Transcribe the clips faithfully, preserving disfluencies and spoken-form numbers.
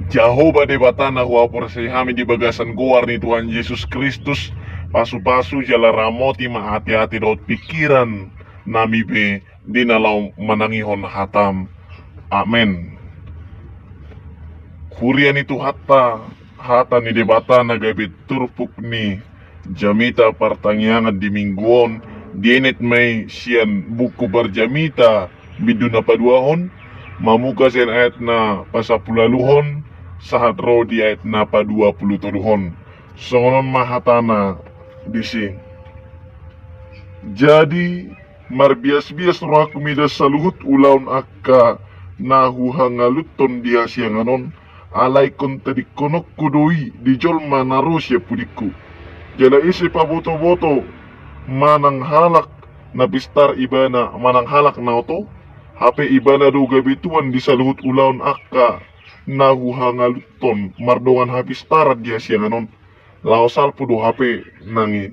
Jahowa Debata na huhaporseai hami di bagasan goar ni Tuhan Jesus Kristus, pasupasu jala ramoti ma ateate dohot pingkiran nami pe di na laho manangihon hatam. Amen. Huria ni Tuhanta, hata ni Debata na gabe turpuk ni jamita partangiangan di minggu on, dienet ma i sian buku Parjamita bindu na paduahon, mamungka sian ayat na pasampuluualuhon sahat ro di ayat na paduapulutoluhon. Songon on ma hatana disi. Jadi, marbiasbias rohangku mida saluhut ulaon angka na huhangaluthon di hasiangan on, ala ingkon tadingkononku do i di jolma na ro sian pudingku. Jala ise pabotoboto manang halak na pistar ibana manang halak na oto, hape ibana do gabe tuan di saluhut ulaon angka na huhangaluthon mardongan hapistaran di hasiangan on. Laho salpu do hape nang i.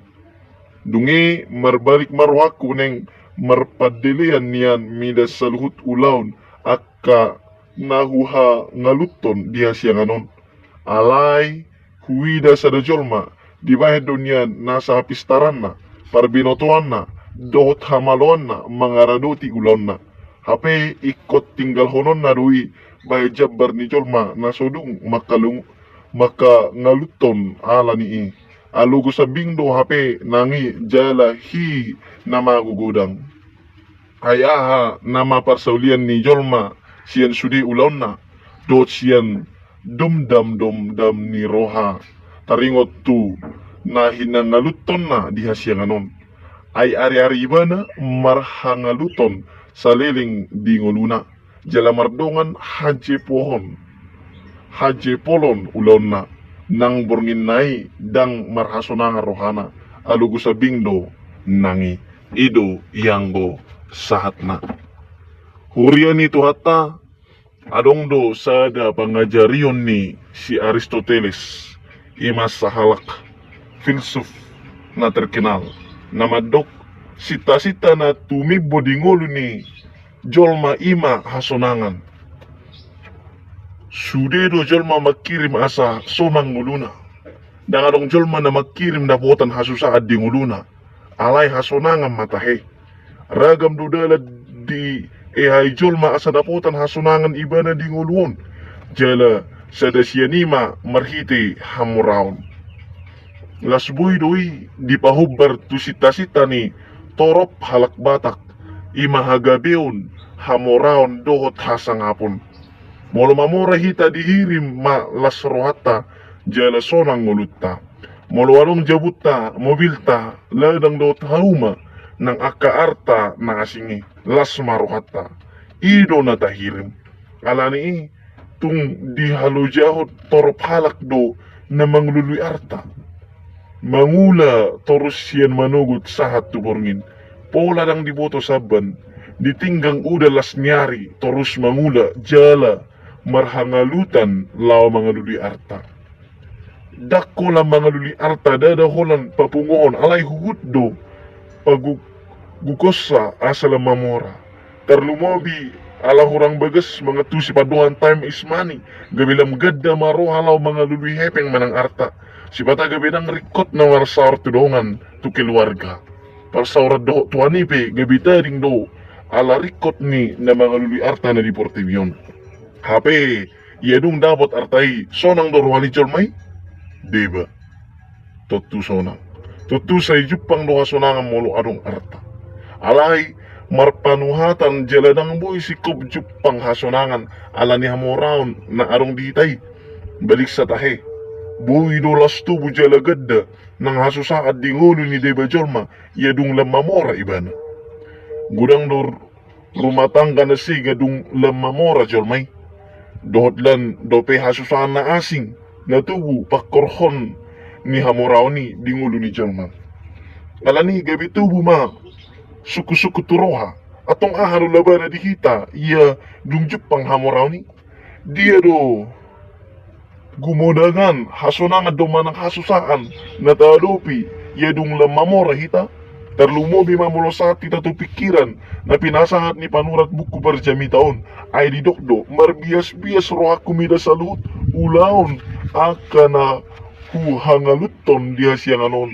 Dung i marbalik ma rohangku naeng marpandelean nian mida saluhut ulaon angka na huhangaluthon di hasiangan on. Alai huida sada jolma, dibahen do nian nasa hapistaranna, parbinotoanna dohot hamaloanna mangaradoti ulaonna. Hape ingkon tinggalhononna do i bahen jambar ni jolma na so dung mangkalung-, mangkangaluthon ala ni i. Alogo sambing do hape nang i jala hi na mago godang. Ai aha nama parsaulian ni jolma sian sude ulaonna dohot sian domdamdomdam ni roha taringot tu na hinangaluthonna di hasiangan on? Ai ariari ibana marhangaluthon saleleng di ngoluna jala mardongan hajepohon, hajepolon ulaonna. Nang bornginna i ndang marhasonangan rohana, alogo sambing do nang i. I do ianggo sahatna. Huria ni Tuhanta, adong do sada pangajarion ni si Aristoteles, i ma sahalak filsuf na terkenal, na mandok sintasinta na tumimbo di ngolu ni jolma i ma hasonangan. Sude do jolma mangkirim asa sonang ngoluna. Ndang adong jolma na mangkirim dapotan hasusaan di ngoluna, alai hasonangan ma tahe. Ragam do dalan diehai jolma asa dapotan hasonangan ibana di ngolu on. Jala sada sian i ma marhite hamoraon. Las boi do i dipahombar tu sintasinta ni torop halak Batak, i ma hagabeon, hamoraon dohot hasangapon. Molo mamora hita dihirim ma las rohanta jala sonang ngolunta. Molo adong jabunta, mobilta, ladang dohot hauma nang angka arta na asing i, las ma rohanta. I do na tahirim. Ala ni i tung dihalojahon torop halak do na mangalului arta. Mangula torus sian manogot sahat tu borngin. Pola ndang diboto samban, ditinggang udan las ni ari torus mangula jala marhangalutan laho mangalului arta. Ndang holan mangalului arta, ndada holan papunguhon, alai huhut do pagu-, gukonsa asa lam mamora. Tarlumobi ala hurang bagas mangantusi pandohan time is money, gabe lam ganda ma roha laho mangalului hepeng manang arta. Sipata gabe ndang ringkot na marsaor tu dongan, tu keluarga. Parsaoran dohot Tuhan i pe gabe tading do ala ringkot ni na mangalului arta na di portibi on. Hape ia dung dapot arta i, sonang do roha ni jolma i? Deba. Tontu sonang. Tontu sai jumpang do hasonangan molo adong arta. Alai marpanuhatan jala ndang boi singkop jumpang hasonangan ala ni hamoraon na adong di hita i. Baliksa tahe, boi do las tubu jala ganda nang hasusaan di ngolu ni deba jolma ia dung lam mamora ibana. Godang do rumah tangga na sega dung lam mamora jolma i. Dohot lan dope hasusaan na asing na tubu pangkorhon ni hamoraon i di ngolu ni jolma. Ala ni i gabe tubu ma sungkunsungkun tu roha. Antong aha do labana di hita ia dung jumpang hamoraon i? Dia do gumodangan, hasonangan do manang hasusaan na taadopi ia dung lam mamora hita? Tarlumobi ma molo sahat hita tu pingkiran na pinasahat ni panurat buku Parjamita on, ai didok do, marbiasbias rohangku mida saluhut ulaon angka na huhangaluthon di hasiangan on,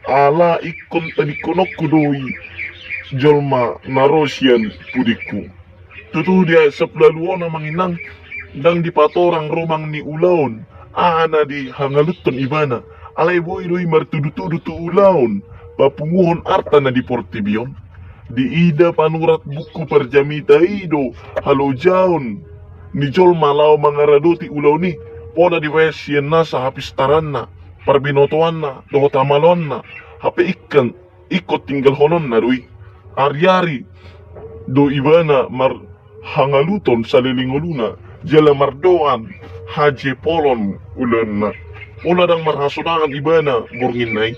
ala ingkon tadingkononku do i jolma na ro sian pudingku. Tutu di ayat sampulu ualu on, amang inang, ndang dipatorang romang ni ulaon aha na dihangaluthon ibana, alai boi do i martudutudu tu ulaon papunguhon arta na di portibi on. Diida panurat buku Parjamita i do halojaon ni jolma laho mangaradoti ulaon i, pola dibaen sian nasa hapistaranna, parbinotoanna dohot hamaloanna, hape ingkon ingkon tinggalhononna do i. Ariari do ibana marhangaluthon saleleng ngoluna, jala mardongan hajepolon ulaonna. Pola ndang marhasonangan ibana bornginna i.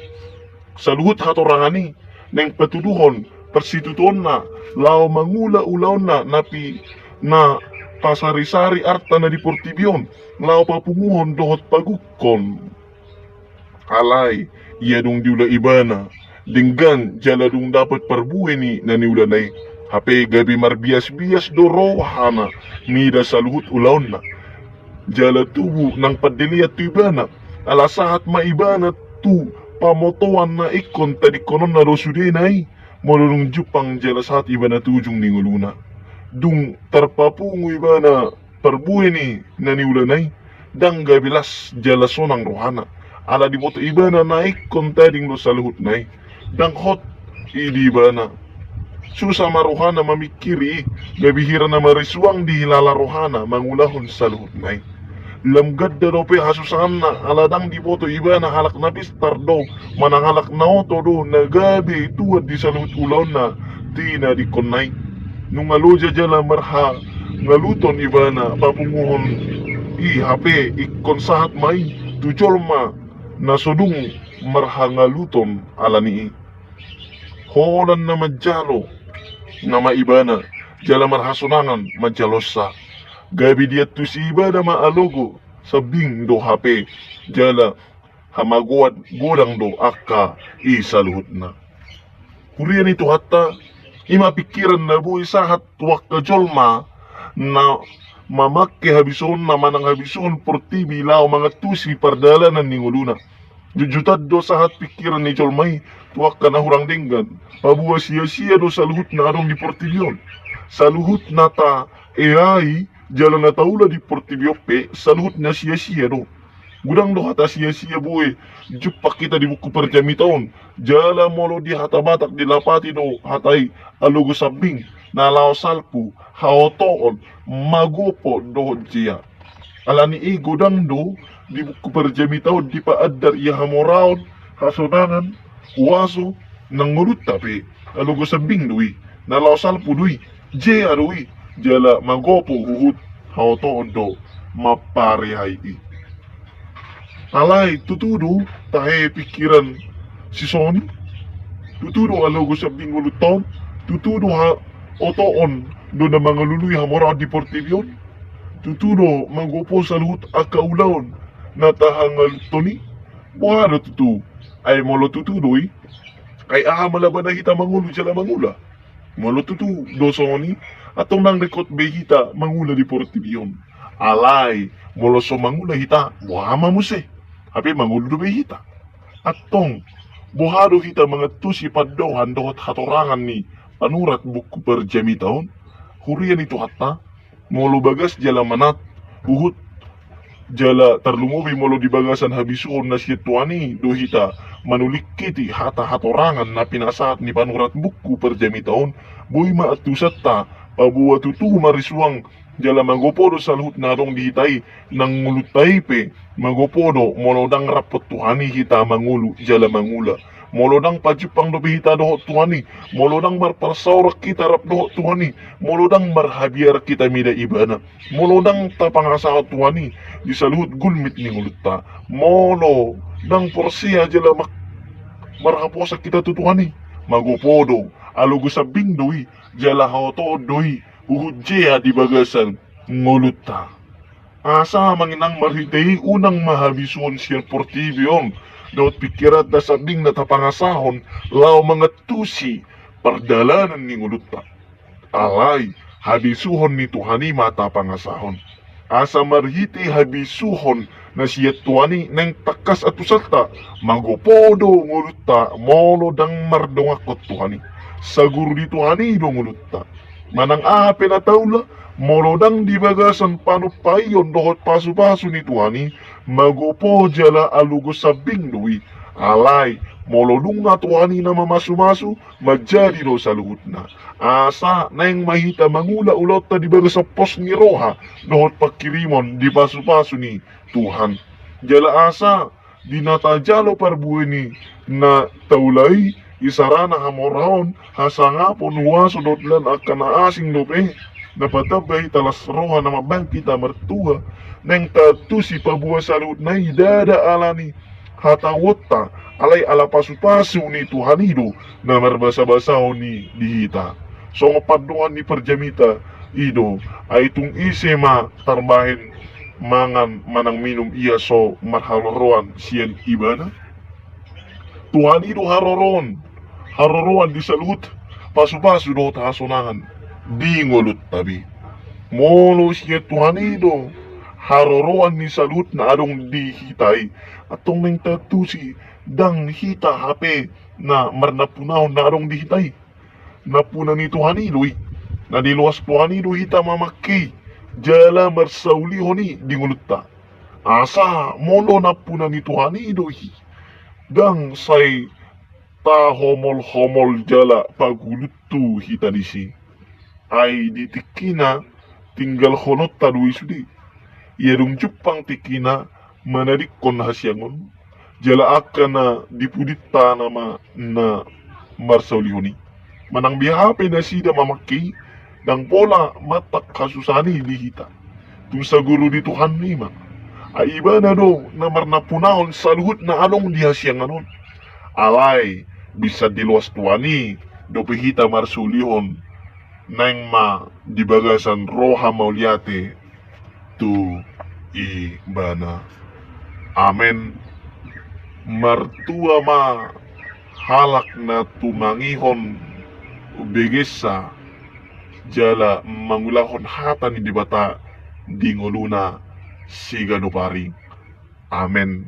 Saluhut hatorangan i naeng patuduhon parsitutuonna laho mangula ulaonna na pi-, na pasarisari arta na di portibi on, laho papunguhon dohot pagungkon. Alai ia dung diula ibana denggan jala dung dapot parbue ni na niulana i, hape gabe marbiasbias do rohana mida saluhut ulaonna. Jala tubu nang pandelean tu ibana, ala sahat ma ibana tu pamotoan na ingkon tadingkononna do sudena i, molo dung jumpang jala sahat ibana tu ujung ni ngoluna. Dung tarpapungu ibana parbue ni na niulana i, ndang gabe las jala sonang rohana, ala diboto ibana na ingkon tading do saluhutna i. Ndang hot i di ibana. Susa ma rohana mamingkiri i, gabe hira na marisuang dihilala rohana mangulahon saluhutna i. Lam ganda dope hasusaanna, ala ndang diboto ibana halak na pistar do manang halak na oto do na gabe tuan di saluhut ulaonna tinadingkonna i. Nunga loja jala marhangaluthon ibana papunguhon i, hape ingkon sahat ma i tu jolma na so dung marhangaluthon ala ni i. Holan na manjalo nama ibana jala marhasonangan manjalosa. Gabe diantusi ibana ma alogo sambing do hape, jala hamagoan godang do angka i saluhutna. Huria ni Tuhanta, i ma pingkiran na boi sahat tu angka jolma na mamangke habisuhonna manang habisuhon portibi laho mangantusi pardalanan ni ngoluna. Jutjutan do sahat pingkiran ni jolma i tu angka na hurang denggan, paboa sia-sia do saluhut na adong di portibi on. Saluhut na taeai jala na taula di portibi on pe saluhutna sia-sia do. Godang do hata sia-sia boi jumpang hita di buku Parjamita on. Jala molo di hata Batak dilapati do hata i, alogo sambing, na laho salpu, haotoon, magopo dohot jea. Ala ni i godang do di buku Parjamita on dipaandar ia hamoraon, hasonangan, huaso, nang ngolunta pe. Alogo sambing do i, na laho salpu do i, jea do i, jala magopo huhut haotoon do mampareai i. Alai tutu do tahe pingkiran sisongon i? Tutu do alogo sambing ngolunta on? Tutu do haotoon do na mangalului hamoraon di portibi on? Tutu do magopo saluhut angka ulaon na tahangaluthon i? Boha do tutu? Ai molo tutu do i, ai aha ma labana hita mangolu jala mangula? Molo tutu do songon i, antong ndang ringkot be hita mangula di portibi on. Alai molo so mangula hita, boha ma muse? Hape mangolu dope hita. Antong boha do hita mangantusi pandohan dohot hatorangan ni panurat buku Parjamita on? Huria ni Tuhanta, molo bagas jala manat, huhut jala tarlumobi molo di bagasan habisuhon na sian Tuhan i do hita manulingkiti hata hatorangan na pinasahat ni panurat buku Parjamita on, boi ma antusanta, paboa tutu marisuang jala magopo do saluhut na adong di hita i, nang ngolunta i pe magopo do molo ndang rap dohot Tuhan i hita mangolu jala mangula. Molo ndang pajumpang dope hita dohot Tuhan i, molo ndang marparsaoran hita rap dohot Tuhan i, molo ndang marhabiaran hita mida Ibana, molo ndang tapangasahon Tuhan i di saluhut gulmit ni ngolunta, molo ndang porsea jala ma-, marhaposan hita tu Tuhan i, magopo do, alogo sambing do i, jala haotoon do i, huhut jea di bagasan ngolunta. Asa amang inang marhite i unang ma habisuhon sian portibi on dohot pingkiranta sanding na tapangasahon laho mangantusi pardalanan ni ngolunta. Alai habisuhon ni Tuhan i ma tapangasahon. Asa marhite habisuhon na sian Tuhan i naeng tangkas antusanta, magopo do ngolunta molo ndang mardongankon Tuhan i. Saguru ni Tuhan i do ngolunta. Manang aha pe na taula, molo ndang di bagasan panumpaion dohot pasupasu ni Tuhan i, magopo jala alugon sambing do i. Alai molo nunga Tuhan i na mamasumasu, manjadi do saluhutna. Asa naeng ma hita mangula ulaonta di bagasan pos ni roha dohot pangkirimon di pasupasu ni Tuhan. Jala asa di na tajalo parbue ni na taula i, isarana hamoraon, hasangapon, huaso dohot lan angka na asing dope, na patamba hita las roha na mambahen hita martua, naeng taantusi paboa saluhutna i ndada ala ni hatauonta, alai ala pasupasu ni Tuhan i do na marbasabasahon i di hita. Songon pandohan ni parjamita i do, ai tung ise ma tarbahen mangan manang minum ia so marharoroan sian ibana? Tuhan i do haroroan, haroroan di saluhut pasupasu dohot hasonangan di ngolunta be. Molo sian Tuhan i do haroroan ni saluhut na adong di hita i, antong naeng taantusi ndang hita hape na marnampunahon na adong di hita i. Nampuna ni Tuhan i do i. Na diloas Tuhan i do hita mamangke i jala marsaulihon i di ngolunta. Asa molo nampuna ni Tuhan i do i, ndang sai tahomolhomol jala paguluntu hita disi. Ai di tingkina tinggalhononta do i sude. Ia dung jumpang tingkina manadingkon hasiangan jala angka na di pudinta nama na marsaulihon i. Manang beha pe nasida mamangke i, ndang pola mantap hasusahan i di hita. Tung saguru ni Tuhan i ma. Ai ibana do na marnampunahon saluhut na adong di hasiangan on. Alai bisa diloas Tuhan i dope hita marsaulihon, naeng ma di bagasan roha mauliate tu ibana. Amen. Martua ma halak na tumangihon begesna jala mangulahon hata ni Debata di ngoluna siganup ari. Amen.